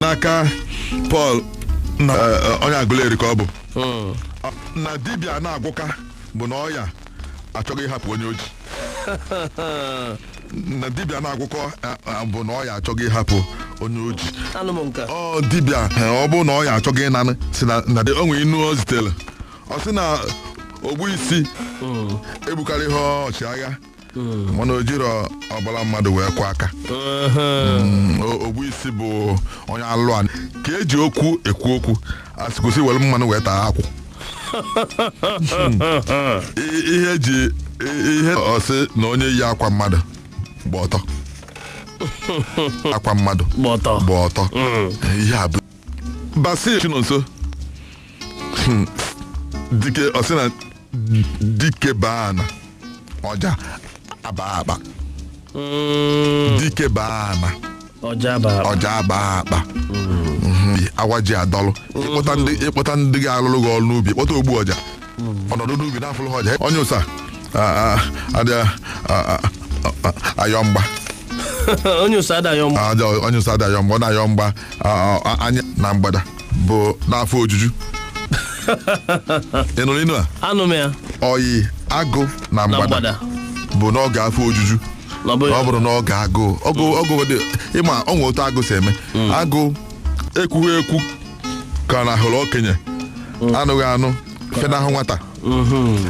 N'aka Paul na onye Agụleri ka ọ bụ na dibịa na-agwụka bụ na ọya achọghị ịhapụ onye oji. Na dibịa na-agwụkọ bụ na ọya achọghị ịhapụ onye oji. Anụ m nke a. Ọ dibịa, ọ bụ na ọya achọghị ịnanụ si na na o nwere inu o zitere, ọ sị na ogbu isi egbukarị ihe ọchịagha, mana o jiri ọbara mmadụ wee kwa aka. Ogbu isi bụ onye alụ a ka eji okwu ekwu okwu asị kwụsị were mmanụ wee taa akwụ. Ihe eji ihe ọsị na onye yi akwa mmadụ gba ọtọ, akwa mmadụ gba ọtọ, gba ọtọ. Ihe a bụ Basil Chinonso. Dike ọsị na dike baa na ọja abaa akpa. Dike baa na ọja baa. Ọja abaa akpa. Awa ji adọlụ ịkpọta ndị, ịkpọta ndị ga-alụrụ gị ọrụ n'ubi, ịkpọta ogbu ọja ọnọdụ n'ubi na-afụrụ ha ọja. Onye ụsa adị ayọ mgba. Onye ụsa ada ayọ mgba. Onye ụsa adị ayọ mgba. Ọ na-ayọ mgba anya na mgbada bụ n'afọ ojuju. Ị nụrụ inu a? Anụ m ya. Oyi agụ na na mgbada mgbada bụ n'oge afọ ojuju. Na ọ bụghị Na ọ bụrụ n'oge agụụ, ọgụ ọgụ dị ịma ọ nwere otu agụ si eme. Agụ ekwughị ekwu ka na hụrụ okenye, anụghị anụ fenahụ nwata.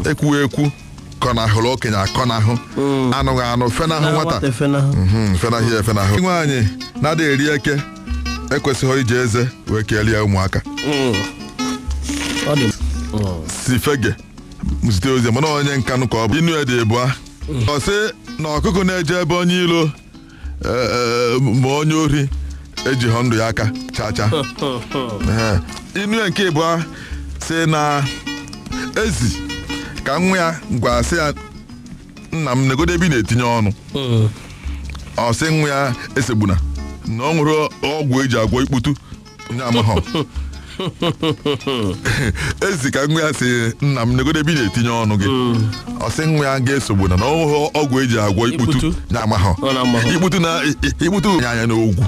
Ekwughị ekwu ka na hụrụ okenye, akọ n'ahụ, anụghị anụ fenahụ nwata. Efenahụ. Fenahụ ya efenahụ. Nwaanyị na-adịghị eri eke ekwesịghị iji eze wee kelie ụmụaka. Ọ dị. Si fege zite ozi, mana onye nkanụ ka ọ bụ. Inu ya dị ebua. Ọ sị na ọkụkọ na-eje ebe onye ilo ma onye ori ejighọ ndụ ya aka cha cha. Inu ya nke ịbụa sị na ezi ka nwa ya gwa sị ya, nna m, negodo ebe ị na-etinye ọnụ. Ọ sị nwa ya esegbuna na ọ nwere ọgwụ eji agwọ ikputu onye amaghọ. Ezi ka nwa ya sị, nna m, negodo ebe ị na-etinye ọnụ gị. Ọ sị nwa ya ga-esogbu na ọ nwere ọgwụ eji agwọ ikputu. Ikputu. Na amaghọ. Ọ na-amaghọ. Ikputu na ikputu anya anya n'ogwu.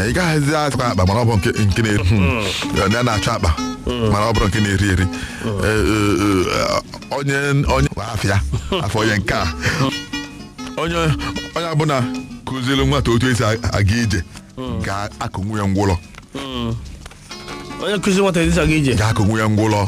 Ị gaghịzi akpa akpa, mana ọ bụ nke na-eri ya na-achọ akpa, mana ọ bụrụ nke na-eri eri. Ee, onye onye afịa afọ onye nke a, onye onye ọbụla kụziri nwata otu esi aga ije ga-akụnwu ya ngwụlọ. Onye kụzi nwata edisa gị ije Ga-akụnwu ya ngwụlọ.